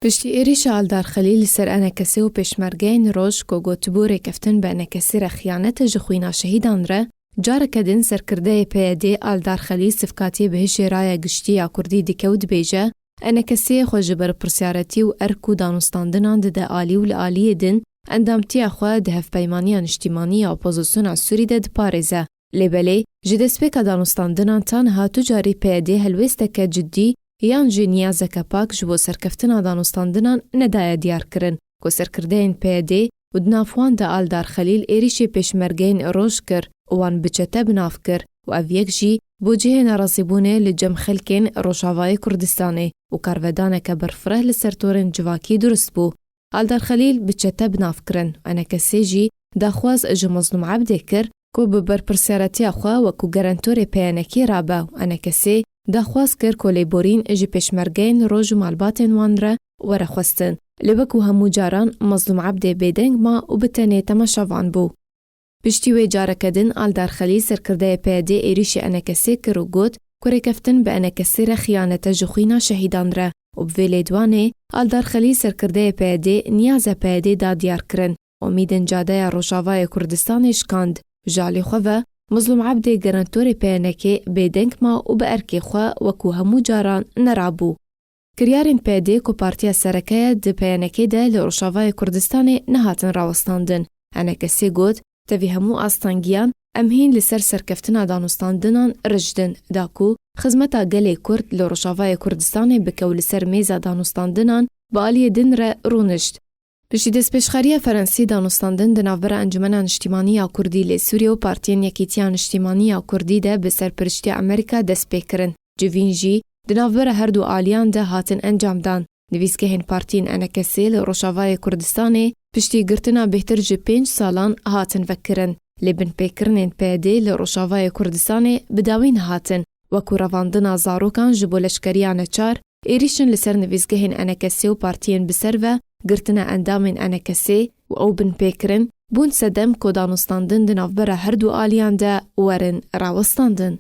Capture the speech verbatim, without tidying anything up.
Piştî êrîşa Aldar Xelîl li ser ENKSê û pêşmergeyên Roj ku gotibû rêkeftin bi ENKSê re xiyanet e ji xwîna şehîdan re, careke din serkirdeyê PYDê Aldar Xelîl sivkatiyê bi hişê raya giştî ya Kurdî dike û dibêje, ENKSê xwe ji berpirsiyaretî û erk û danûstandinan dide alî û li aliyê din endamtiya xwe di Hevpeymaniya Niştîmanî ya Opozisyona Sûrî de diparêze. Lê belê, ji destpêka danûstandinan ta niha tu carî PYDê helwêsteke cidî yan jî niyazeke pak ji bo serkeftina danûstandinan nedaye diyarkirin, ku serkirdeyên PYDê û di nav wan de Aldar Xelîl êrîşê pêşmergeyên Roj kir û wan bi çete bi nav kir û ev yek jî bû cihê nerazîbûnê li cem xelkên Rojavayê Kurdistanê û karvedaneke berfireh li ser torên civakî durust bû. Aldar Xelîl bi çete bi nav kirin, ENKSê jî daxwaz ji Mezlûm Ebdê kir ku bi berpirsiyaretiya xwe wekû gerentorê PYNKê rabe û ENKSê daxwaz kir ku lêborîn ji pêşmergeyên Roj û malbatên wan re were xwestin. Lê wekû hemû caran Mezlûm Ebdê bêdeng ma û bi tenê temaşevan bû. Piştî wê careke din Aldar Xelîl serkirdeyê PYDê êrîşî ENKSê kir û got ku rêkeftin bi ENKSê re xiyanet e ji xwîna şehîdan re û bi vê lêdwanê Aldar Xelîl serkirdeyê PYDê niyaza PYDê da diyar kirin. Omîdên Cadeya Rojavayê Kurdistanê şikand. Ji alî xwe ve Mizlûm Ebdê gerentorê PYNKê bêdeng ma û bi erkê xwe wekû hemû caran nerabû. Kiryarên PYDê ku partiya sereke ye di PYNKê de li Rojavayê Kurdistanê nehatin rawestandin. ENKSê got, tevî hemû astengiyan em hîn li ser serkeftina danûstandinan rijdin, da ku xizmeta gelê Kurd li Rojavayê Kurdistanê bike û li ser mêza danûstandinan bi aliyê din re rûnişt. Piştî destpêşxeriya Ferensî danûstandin di navbera Encumena Niştîmanî ya Kurdî li Sûriyê û Partiyên Yekîtiya Niştîmanî ya Kurdî de bi serpiriştiya Amerîka dest pê kirin. Civîn jî di navbera her du aliyan de hatin encamdan. Nivîsgehên partiyên ENKSê li Rojavayê Kurdistanê piştî girtina bêhtir ji pênc salan hatin vekirin. Lê binpêkirinên PYDê li Rojavayê Kurdistanê bi dawî nehatin. Wekû revandina zarokan ji bo leşkeriya neçar, êrîşin li ser nivîsgehên ENKSê û partiyên bi ser ve, girtina endamên ENKSê û ew binpêkirin, bûn sedem ku danûstandin di navbera her du aliyan de werin rawestandin.